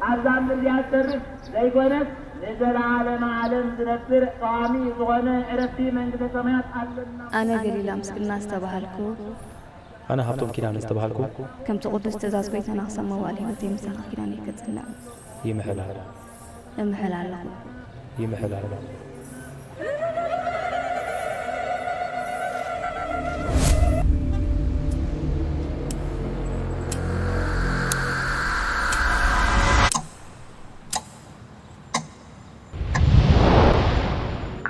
ኣብዛ ምድሪ እያ ዝተርፍ ዘይኮነስ ንዘለዓለመ ዓለም ዝነብር ቀዋሚ ዝኾነ ዕረፍቲ መንግስተ ሰማያት ኣለና። ኣነ ገሊላ ምስግና ዝተባህልኩ። ኣነ ሃብቶም ኪዳነ ዝተባህልኩ። ከምቲ ቅዱስ ትእዛዝ ጎይታና ክሳብ መዋእል ህይወተይ ምሳኺ ኪዳነይ ከጽንዕ። ይምሕል ኣለኹ። እምሕል ኣለኹ። ይምሕል ኣለኹ።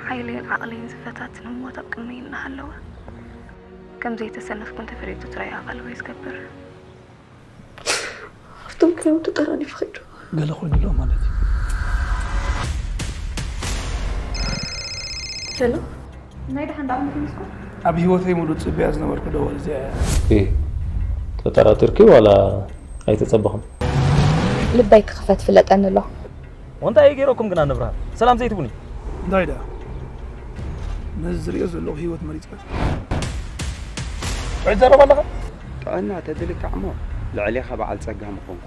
ሓይለይን ዓቕለይን ዝፈታትን ሞት ኣብ ቅድመይ እናሃለወ፣ ከም ዘይተሰነፍኩ እንተፈሊጡ ጥራይ ኣቓልቦይ ዝገብር። ኣብቶም ክረምቱ ጠራኒፉ ኸይዱ። ገለ ኮይኑ ኣሎ ማለት እዩ። ሄሎ፣ ናይ ደሓን ደኣ ምትምስኩ? ኣብ ህይወተይ ሙሉእ ጽብያ ዝነበርኩ ደወል እዚኣ እያ። እህ፣ ተጠራጢርኪ ዋላ ኣይተጸበኹም? ልበይ ክኽፈት ፍለጠኒ ኣሎ። እንታይ እዩ ገይረኩም ግና ንብርሃን? ሰላም ዘይትቡኒ? እንታይ ደኣ? ነዚ ዝሪኦ ዘለኹ ህይወት መሪጽካ? ትዛረብ ኣለኻ? ጥዕና ተድልካ እሞ ልዕሌኻ በዓል ጸጋ ምኾንኩ።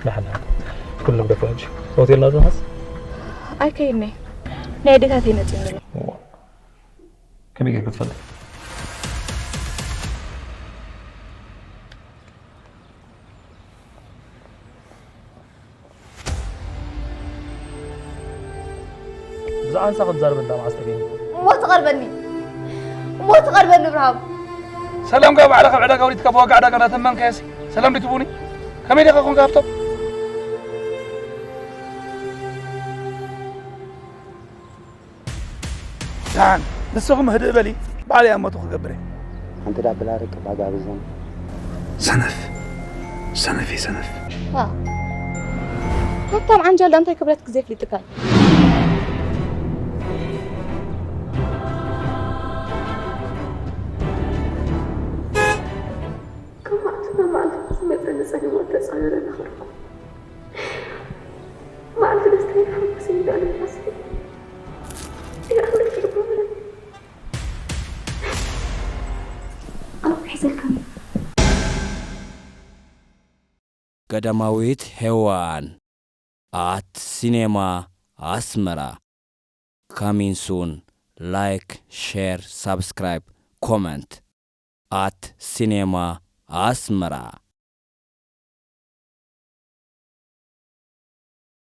ደሓን፣ ደሓን። ኩሎም ደፋ ሕጂ ሆቴልና ዝውሓስ? ኣይከይድኒ። ናይ ኣዴታተይ መጺኡኒ ኣሎ። ከመይ ጌርካ ትፈልጥ? ብዛዕባ ንሳ ከም ዛረበ እንዳ መዓስ ጠፊእኒ? እሞ ትቐርበኒ፣ እሞ ትቐርበኒ እብርሃም። ሰላም ጋር ባዕላ ካብ ዕዳጋ ወሪድካ ብዋጋ ዕዳጋ እናተመንካየሲ ሰላም ድትቡኒ? ከመይ ዲኻ ኮንካ ሃብቶም? ደሓን ንስኹም ህድእ በሊ፣ ባዕለይ ኣሞቱ ክገብር እየ። ሓንቲ ዳብላ ርቂ ባጋ ብዘን። ሰነፍ፣ ሰነፍ እየ፣ ሰነፍ። ዋ፣ ሃብታም ዓንጃል ዳ እንታይ ክብረት ግዜ ፍሊጥካ እዩ። ካብ መዓልቲ ናብ መዓልቲ ዝመፀኒ ፀገማት ተፃዊረ እናኸድኩ፣ መዓልቲ ደስታይን ሓጎሰይን እንዳነፋስኩ፣ ይኣኽለኪ እኮ ምንም። ኣነ ሒዘልካኒ። ገዳማዊት ሄዋን ኣት ሲኔማ ኣስመራ። Coming soon. Like, share, subscribe, comment. ኣት ሲኔማ ኣስመራ።